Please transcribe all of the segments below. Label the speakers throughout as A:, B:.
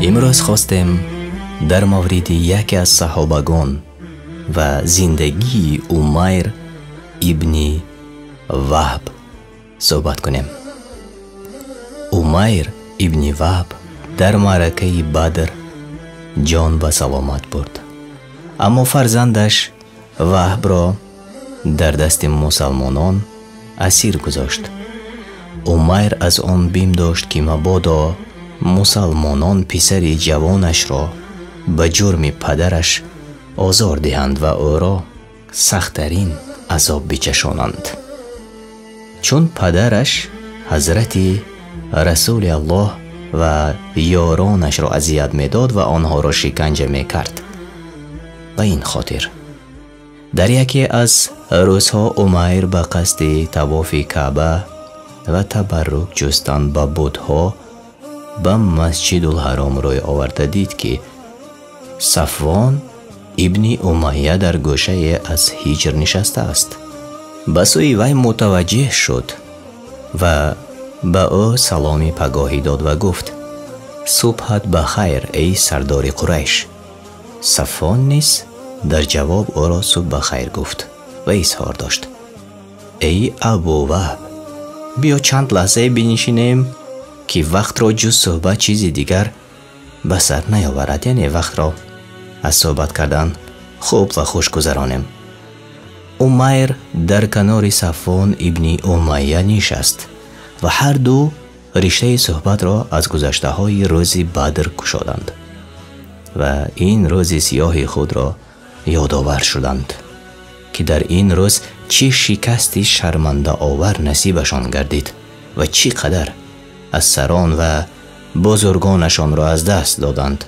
A: Имрӯз хостем дар мавриди яке аз саҳобагон ва зиндагии Умайр ибни Ваҳб суҳбат кунем. Умайр ибни Ваҳб дар маъракаи Бадр ҷон ба саломат бурд, аммо фарзандаш Ваҳбро дар дасти мусалмонон асир гузошт. Умайр аз он бим дошт, ки мабодо мусалмонон писари ҷавонашро ба ҷурми падараш озор диҳанд ва ӯро сахттарин азоб бичашонанд. Чун падараш ҳазрати Расули Аллоҳ ва ёронашро азият медод ва онҳоро шиканҷа мекард. Ба ин хотир дар яке аз рӯзҳо Умайр ба қасди тавофи Каъба ва табаррук ҷустан ба бутҳо ба Масҷидулҳаром рӯй оварда дид, ки Сафвон ибни Умайя дар гӯшае аз ҳиҷр нишастааст. Ба сӯи вай мутаваҷҷеҳ шуд ва ба ӯ саломи пагоҳӣ дод ва гуфт: субҳат ба хайр, эй сардори Қурайш. Сафвон низ дар ҷавоб ӯро субҳ ба хайр гуфт ва изҳор дошт: эй Абу Ваҳб, биё чанд лаҳзае бинишинем, ки вақтро ҷуз суҳбат чизи дигар ба сар наёварад, яъне вақтро аз суҳбат кардан хуб ва хуш гузаронем. Умайр дар канори Сафвон ибни Умайя нишаст ва ҳар ду риштаи суҳбатро аз гузаштаҳои рӯзи Бадр кушоданд ва ин рӯзи сиёҳи худро ёдовар шуданд, ки дар ин рӯз чӣ шикасти шармандаовар насибашон гардид ва чӣ қадар аз сарон ва бузургонашонро аз даст доданд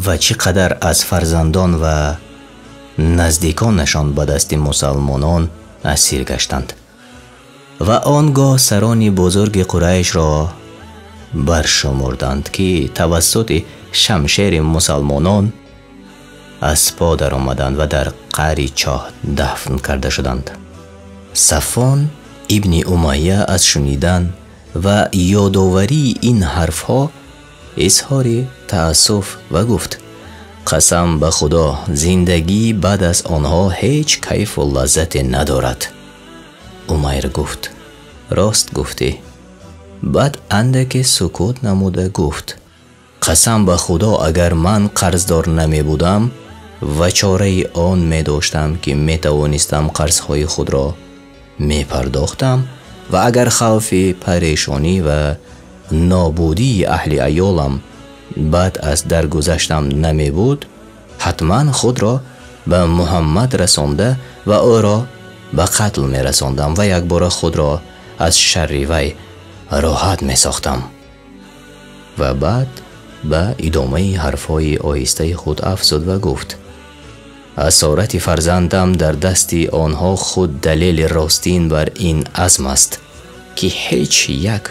A: ва чӣ қадар аз фарзандон ва наздиконашон ба дасти мусалмонон асир гаштанд. Ва он гоҳ сарони бузурги Қурайшро баршумурданд, ки тавассути шамшери мусалмонон аз по даромаданд ва дар қаъри чоҳ дафн карда шуданд. Сафвон ибни Умайя аз шунидан ва ёдоварии ин ҳарфҳо изҳори таассуф ва гуфт: қасам ба Худо, зиндагӣ баъд аз онҳо ҳеҷ кайфу лаззате надорад. Умайр гуфт: рост гуфтӣ. Баъд андаке сукут намуда гуфт: қасам ба Худо, агар ман қарздор намебудам ва чораи он медоштам, ки метавонистам қарзҳои худро мепардохтам ва агар хавфи парешонӣ ва нобудии аҳли аёлам баъд аз даргузаштам намебуд, ҳатман худро ба Муҳаммад расонда ва ӯро ба қатл мерасондам ва якбора худро аз шарри вай роҳат месохтам. Ва баъд ба идомаи ҳарфҳои оҳистаи худ афзуд ва гуфт: асорати фарзандам дар дасти онҳо худ далели ростин бар ин азм аст, ки ҳеҷ як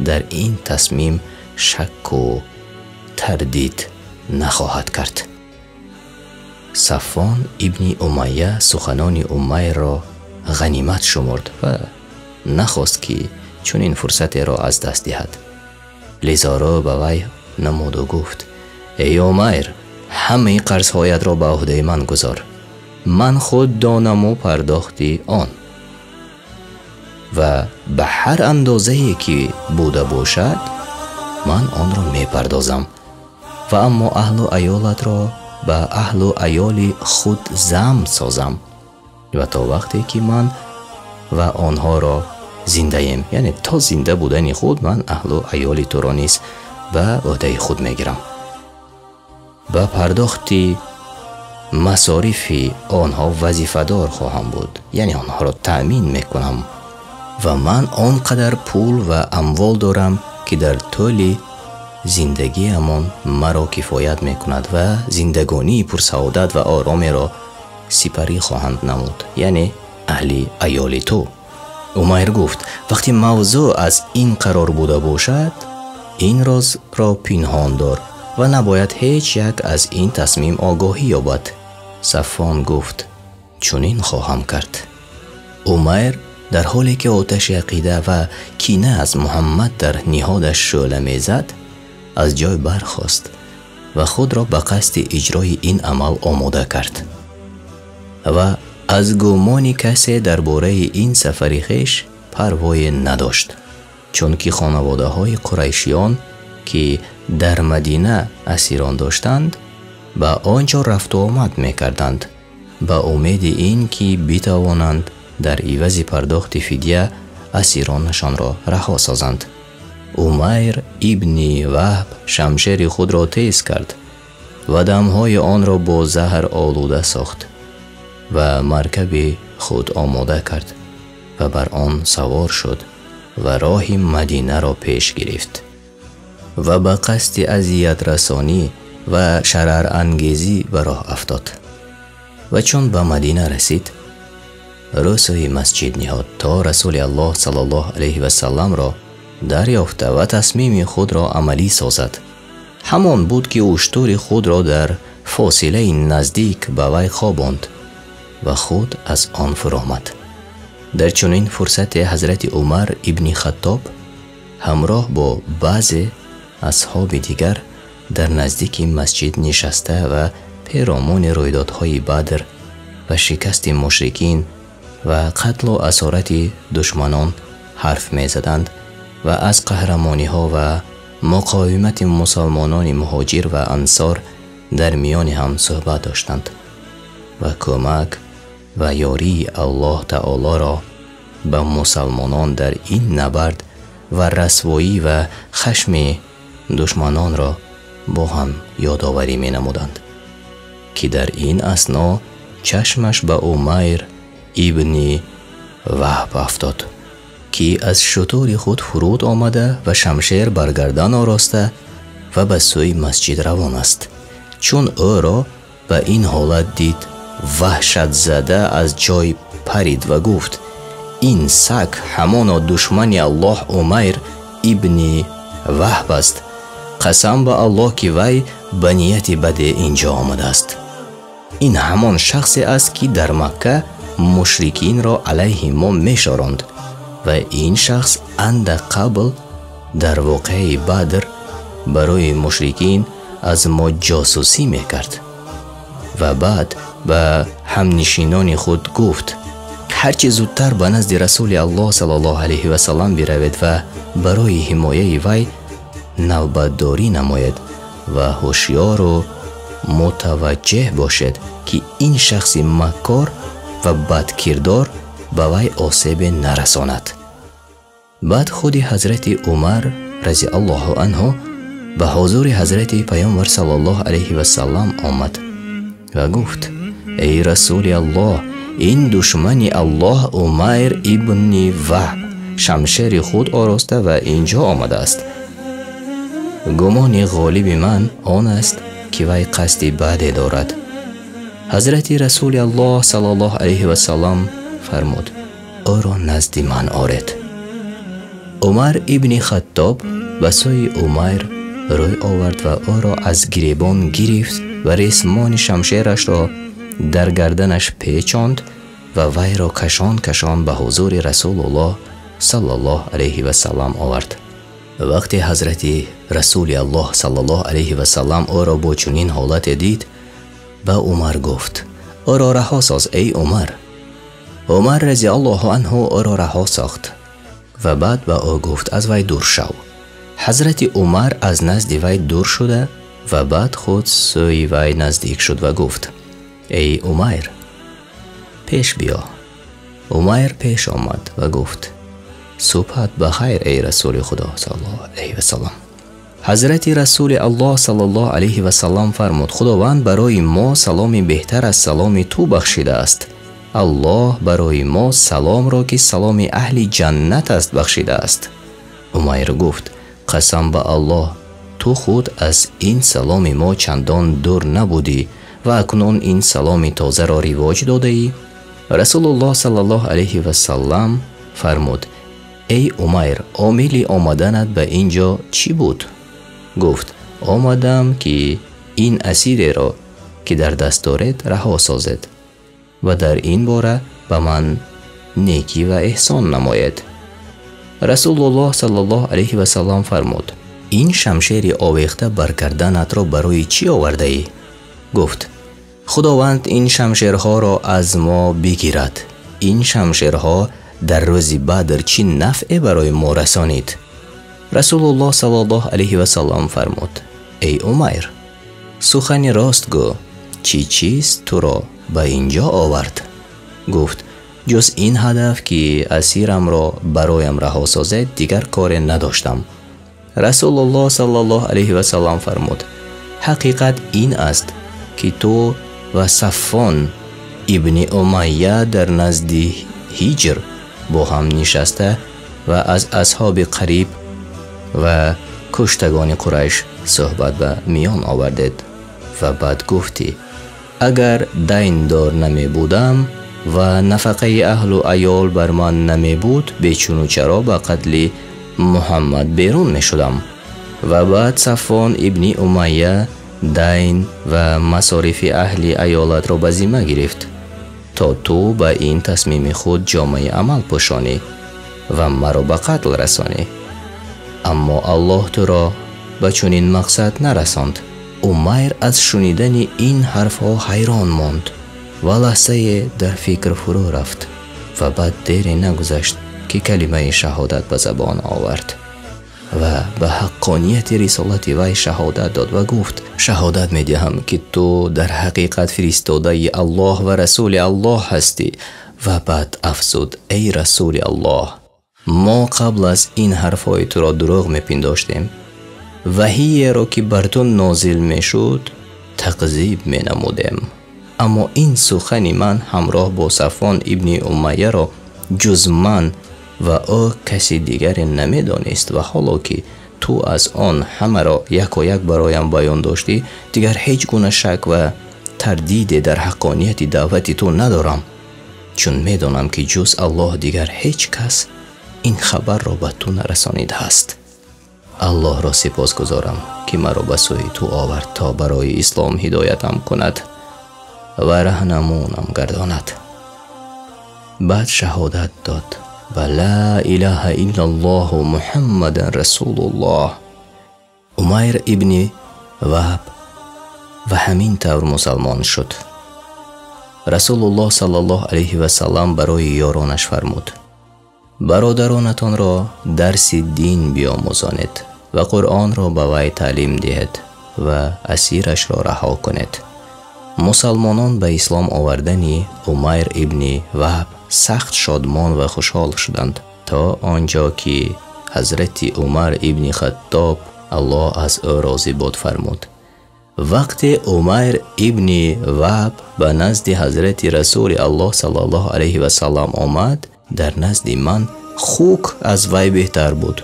A: дар ин тасмим шакку тардид нахоҳад кард. Сафвон ибни Умайя суханони Умайрро ғанимат шумурд ва нахост, ки чунин фурсатеро аз даст диҳад. Лизо рӯ ба вай намуду гуфт: эй Умайр, ҳамаи қарзҳоятро ба ӯҳдаи ман гузор. Ман худ донаму пардохти он ва ба ҳар андозае ки буда бошад, ман онро мепардозам. Ва аммо аҳлу аёлатро ба аҳлу аёли худ зам созам ва то вақте ки ман ва онҳоро зиндаем, яъне то зинда будани худ ман аҳлу аёли туро низ ба ӯҳдаи худ мегирам. Ба пардохти масорифи онҳо вазифадор хоҳам буд, яъне онҳоро таъмин мекунам ва ман он қадар пул ва амвол дорам, ки дар тӯли зиндагиамон маро кифоят мекунад ва зиндагонии пурсаодат ва оромеро сипарӣ хоҳанд намуд, яъне аҳли аёли ту. Умайр гуфт: вақти мавзӯъ аз ин қарор буда бошад, ин розро пинҳон дор ва набояд ҳеҷ як аз ин тасмим огоҳӣ ёбад. Сафвон гуфт: чунин хоҳам кард. Умайр дар ҳоле ки оташи ақида ва кина аз Муҳаммад дар ниҳодаш шӯъла мезад, аз ҷой бархост ва худро ба қасди иҷрои ин амал омода кард ва аз гумони касе дар бораи ин сафари хеш парвое надошт, чунки хонаводаҳои қурайшиён, ки дар Мадина асирон доштанд, ба он ҷо рафту омад мекарданд ба умеди ин ки битавонанд дар ивази пардохти фидя асиронашонро раҳо созанд. Умайр ибни Ваҳб шамшери худро тез кард ва дамҳои онро бо заҳр олуда сохт ва маркаби худ омода кард ва бар он савор шуд ва роҳи Мадинаро пеш гирифт ва ба қасди азиятрасонӣ ва шарарангезӣ ба роҳ афтод. Ва чун ба Мадина расид, рӯ сӯи масҷид ниҳод то Расули Аллоҳ саллаллоҳу алайҳи васалламро дарёфта ва тасмими худро амалӣ созад. Ҳамон буд ки уштури худро дар фосилаи наздик ба вай хобонд ва худ аз он фуромад. Дар чунин фурсате ҳазрати Умар ибни Хаттоб ҳамроҳ бо баъзе асҳоби дигар дар наздики масҷид нишаста ва перомони рӯйдодҳои Бадр ва шикасти мушрикин ва қатлу асорати душманон ҳарф мезаданд ва аз қаҳрамониҳо ва муқовимати мусалмонони муҳоҷир ва ансор дар миёни ҳам суҳбат доштанд ва кӯмак ва ёрии Аллоҳ таолоро ба мусалмонон дар ин набард ва расвоӣ ва хашми душманонро бо ҳам ёдоварӣ менамуданд, ки дар ин асно чашмаш ба Умайр ибни Ваҳб афтод, ки аз шутури худ фуруд омада ва шамшер бар гардан ороста ва ба сӯи масҷид равон аст. Чун ӯро ба ин ҳолат дид, ваҳшатзада аз ҷой парид ва гуфт: ин саг ҳамоно душмани Аллоҳ Умайр ибни Ваҳб аст. Қасам ба Аллоҳ, ки вай ба нияти баде инҷо омадааст. Ин ҳамон шахсе аст, ки дар Макка мушрикинро алайҳи мо мешоронд ва ин шахс андак қабл дар воқеаи Бадр барои мушрикин аз мо ҷосусӣ мекард. Ва баъд ба ҳамнишинони худ гуфт: ҳарчи зудтар ба назди Расули Аллоҳ саллаллоҳу алайҳи васаллам биравед ва барои ҳимояи вай навбатдорӣ намоед ва ҳушёру мутаваҷҷеҳ бошед, ки ин шахси маккор ва бадкирдор ба вай осебе нарасонад. Баъд худи ҳазрати Умар разиаллоҳу анҳу ба ҳузури ҳазрати Паёмбар саллаллоҳу алайҳи васаллам омад ва гуфт: эй Расули Аллоҳ, ин душмани Аллоҳ Умайр ибни Ваҳб шамшери худ ороста ва инҷо омадааст. Гумони ғолиби ман он аст, ки вай қасди баде дорад. Ҳазрати Расули Аллоҳ саллаллоҳу алайҳи васаллам фармуд: ӯро назди ман оред. Умар ибни Хаттоб ба сӯи Умайр рӯй овард ва ӯро аз гиребон гирифт ва ресмони шамшерашро дар гарданаш печонд ва вайро кашон кашон ба ҳузури Расулуллоҳ саллаллоҳу алайҳи васаллам овард. Вақте ҳазрати Расули Аллоҳ саллаллоҳу алайҳи васаллам ӯро бо чунин ҳолате дид, ба Умар гуфт: ӯро раҳо соз, эй Умар. Умар разиаллоҳу анҳу ӯро раҳо сохт ва баъд ба ӯ гуфт: аз вай дур шав. Ҳазрати Умар аз назди вай дур шуда ва баъд худ сӯи вай наздик шуд ва гуфт: эй Умайр, пеш биё. Умайр пеш омад ва гуфт: субҳат ба хайр, эй Расули Худо саллаллоҳу алайҳи васаллам. Ҳазрати Расули Аллоҳ саллаллоҳу алайҳи васаллам фармуд: Худованд барои мо саломи беҳтар аз саломи ту бахшидааст. Аллоҳ барои мо саломро, ки саломи аҳли ҷаннат аст, бахшидааст. Умайр гуфт: қасам ба Аллоҳ, ту худ аз ин саломи мо чандон дур набудӣ ва акнун ин саломи тозаро ривоҷ додаӣ. Расулуллоҳ саллаллоҳу алайҳи васаллам фармуд: эй Умайр, омили омаданат ба ин ҷо чӣ буд? Гуфт: омадам, ки ин асиреро, ки дар даст доред, раҳо созед ва дар ин бора ба ман некӣ ва эҳсон намоед. Расулуллоҳ саллаллоҳу алайҳи васаллам фармуд: Ин шамшери овехта бар гарданатро барои чӣ овардаӣ? Гуфт: Худованд ин шамшерҳоро аз мо бигирад. Ин шамшерҳо дар рӯзи Бадр чӣ нафъе барои мо расонид? Расулуллоҳ саллаллоҳу алайҳи васаллам фармуд: Эй Умайр, сухани рост гӯ, чӣ чиз туро ба инҷо овард? Гуфт: Ҷуз ин ҳадаф ки асирамро бароям раҳо созед, дигар коре надоштам. Расулуллоҳ саллаллоҳу алайҳи васаллам фармуд: Ҳақиқат ин аст ки ту ва Сафвон ибни Умайя дар назди Ҳиҷр бо ҳам нишаста ва аз асҳоби қариб ва куштагони Қурайш суҳбат ба миён овардед ва баъд гуфтӣ: Агар дайндор намебудам ва нафақаи аҳлу аёл бар ман намебуд, бечуну чаро ба қатли Муҳаммад берун мешудам. Ва баъд Сафвон ибни Умайя дайн ва масорифи аҳли аёлатро ба зимма гирифт, то ту ба ин тасмими худ ҷомаи амал пӯшонӣ ва маро ба қатл расонӣ. Аммо Аллоҳ туро ба чунин мақсад нарасонд. Умайр аз шунидани ин ҳарфҳо ҳайрон монд ва лаҳзае дар фикр фурӯ рафт ва баъд дере нагузашт ки калимаи шаҳодат ба забон овард ва ба ҳаққонияти рисолати вай шаҳодат дод ва гуфт: Шаҳодат медиҳам ки ту дар ҳақиқат фиристодаи Аллоҳ ва расули Аллоҳ ҳастӣ. Ва баъд афзуд: Эй расули Аллоҳ, мо қабл аз ин ҳарфҳои туро дурӯғ мепиндоштем. Ваҳиеро ки бар ту нозил мешуд тақзиб менамудем. Аммо ин сухани ман ҳамроҳ бо Сафвон ибни Умайяро ҷуз ман ва ӯ каси дигаре намедонист ва ҳоло ки ту аз он ҳамаро якояк бароям баён доштӣ, дигар ҳеҷ гуна шак ва тардиде дар ҳаққонияти даъвати ту надорам, чун медонам ки ҷуз Аллоҳ дигар ҳеҷ кас ин хабарро ба ту нарасонидааст. Аллоҳро сипосгузорам ки маро ба сӯи ту овард то барои ислом ҳидоятам кунад ва раҳнамунам гардонад. Баъд шаҳодат дод ба ла илаҳа иллаллоҳу муҳаммадан расулуллоҳ. Умайр ибни Ваҳб ва ҳамин тавр мусалмон шуд. Расулуллоҳ саллаллоҳу алайҳи васаллам барои ёронаш фармуд: Бародаронатонро дарси дин биомӯзонед ва Қуръонро ба вай таълим диҳед ва асирашро раҳо кунед. Мусалмонон ба ислом овардани Умайр ибни Ваҳб сахт шодмон ва хушҳол шуданд, то он ҷо ки ҳазрати Умар ибни Хаттоб, Аллоҳ аз ӯ розӣ бод, фармуд: Вақте Умайр ибни Ваҳб ба назди ҳазрати расули Аллоҳ саллаллоҳу алайҳи васаллам омад, дар назди ман хук аз вай беҳтар буд.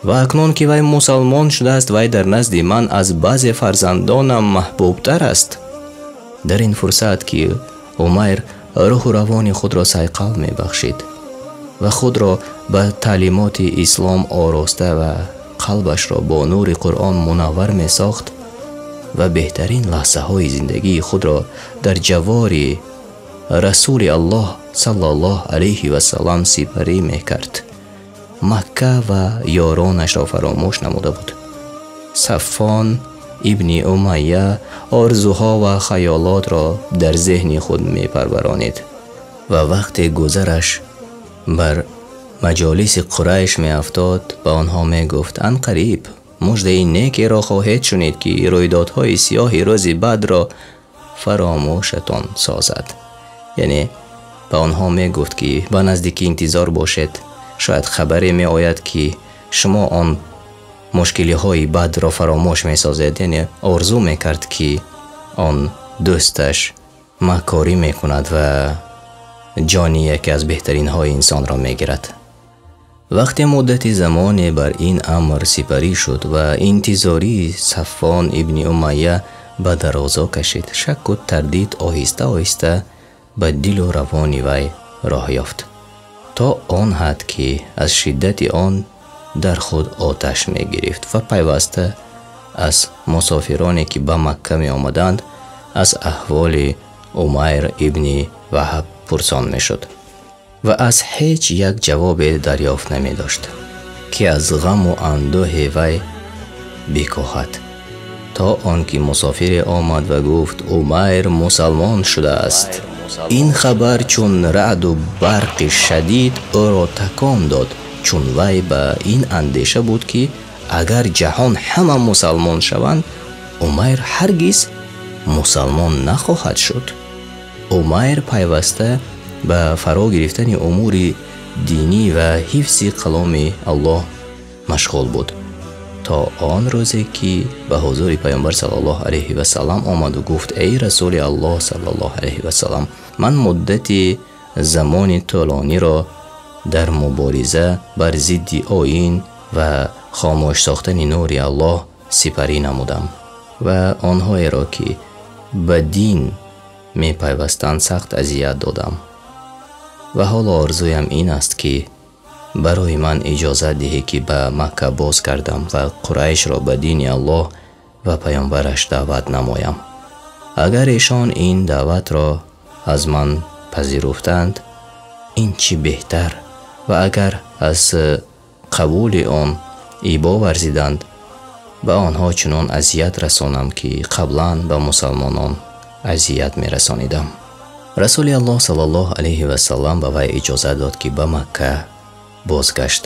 A: Ва акнун ки вай мусалмон шудааст, вай дар назди ман аз баъзе фарзандонам маҳбубтар аст. Дар ин фурсат ки Умайр рӯҳу равони худро сайқал мебахшид ва худро ба таълимоти ислом ороста ва қалбашро бо нури Қуръон мунаввар месохт ва беҳтарин лаҳзаҳои зиндагии худро дар ҷавори расули Аллоҳ саллаллоҳу алайҳи васаллам сипарӣ мекард, Макка ва ёронашро фаромӯш намуда буд. Сафвон ибни Умайя орзуҳо ва хаёлотро дар зеҳни худ мепарваронид ва вақте гузараш бар маҷолиси Қурайш меафтод, ба онҳо мегуфт: Анқариб муждаи некеро хоҳед шунид ки рӯйдодҳои сиёҳи рӯзи Бадрро фаромӯшатон созад. Яъне ба онҳо мегуфт ки ба наздикӣ интизор бошед, шояд хабаре меояд ки шумо он мушкилиҳои бадро фаромӯш месозед. Яъне орзу мекард ки он дӯсташ макорӣ мекунад ва ҷони яке аз беҳтаринҳои инсонро мегирад. Вақте муддати замоне бар ин амр сипарӣ шуд ва интизории Сафвон ибни Умайя ба дарозо кашид, шакку тардид оҳиста оҳиста ба дилу равони вай роҳ ёфт, то он ҳад ки аз шиддати он дар худ оташ мегирифт ва пайваста аз мусофироне ки ба Макка меомаданд аз аҳволи Умайр ибни Ваҳб пурсон мешуд ва аз ҳеҷ як ҷавобе дарёфт намедошт, ки аз ғаму андӯҳи вай бикоҳад, то он ки мусофире омад ва гуфт: Умайр мусалмон шудааст. Ин хабар чун раъду барқи шадид ӯро такон дод, чун вай ба ин андеша буд, ки агар ҷаҳон ҳама мусалмон шаванд, Умайр ҳаргиз мусалмон нахоҳад шуд. Умайр пайваста ба фаро гирифтани умури динӣ ва ҳифзи каломи Аллоҳ машғул буд, то он рӯзе ки ба ҳузури Пайғамбар саллаллоҳу алайҳи васаллам омаду гуфт: эй Расули Аллоҳ саллаллоҳу алайҳи васаллам, ман муддати замони тӯлониро дар мубориза бар зидди оин ва хомӯш сохтани нури Аллоҳ сипарӣ намудам ва онҳоеро, ки ба дин мепайвастанд, сахт азият додам. Ва ҳоло орзуям ин аст, ки барои ман иҷозат диҳӣ, ки ба Макка боз гардам ва Қурайшро ба дини Аллоҳ ва паёмбараш даъват намоям. Агар эшон ин даъватро аз ман пазируфтанд, ин чӣ беҳтар, ва агар аз қабули он ибо варзиданд, ба онҳо чунон азият расонам, ки қаблан ба мусалмонон азият мерасонидам. Расули Аллоҳ саллаллоҳу алайҳи васаллам ба вай иҷозат дод, ки ба Макка бозгашт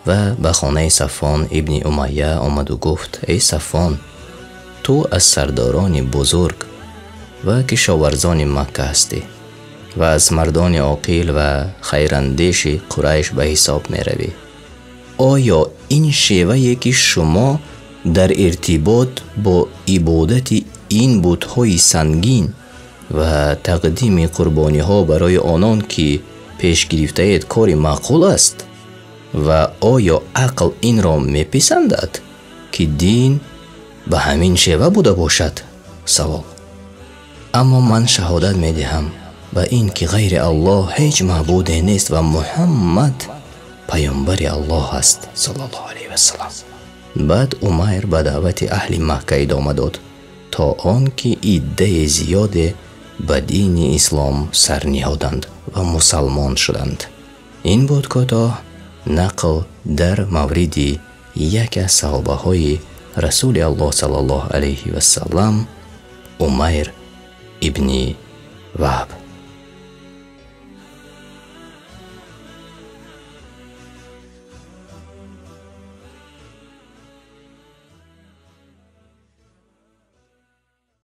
A: ва ба хонаи Сафвон ибни Умайя омаду гуфт: эй Сафвон, ту аз сардорони бузург ва кишоварзони Макка ҳастӣ ва аз мардони оқил ва хайрандеши Қурайш ба ҳисоб меравӣ. Оё ин шевае, ки шумо дар иртибот бо ибодати ин бутҳои сангин ва тақдими қурбониҳо барои онон, ки пеш гирифтаед, кори маъқул аст? Ва оё ақл инро меписандад, ки дин ба ҳамин шева буда бошад? Савол. Аммо ман шаҳодат медиҳам ба ин, ки ғайри Аллоҳ ҳеҷ маъбуде нест ва Муҳаммад паёмбари Аллоҳ аст саллаллоҳу алайҳи васаллам. Баъд Умайр ба даъвати аҳли Макка идома дод, то он ки иддаи зиёде ба дини ислом сар ниҳоданд ва мусалмон шуданд. Ин буд кӯтоҳ нақл дар мавриди яке аз саҳобаҳои Расули Аллоҳ саллаллоҳу алайҳи васаллам, Умайр ибни Ваҳб.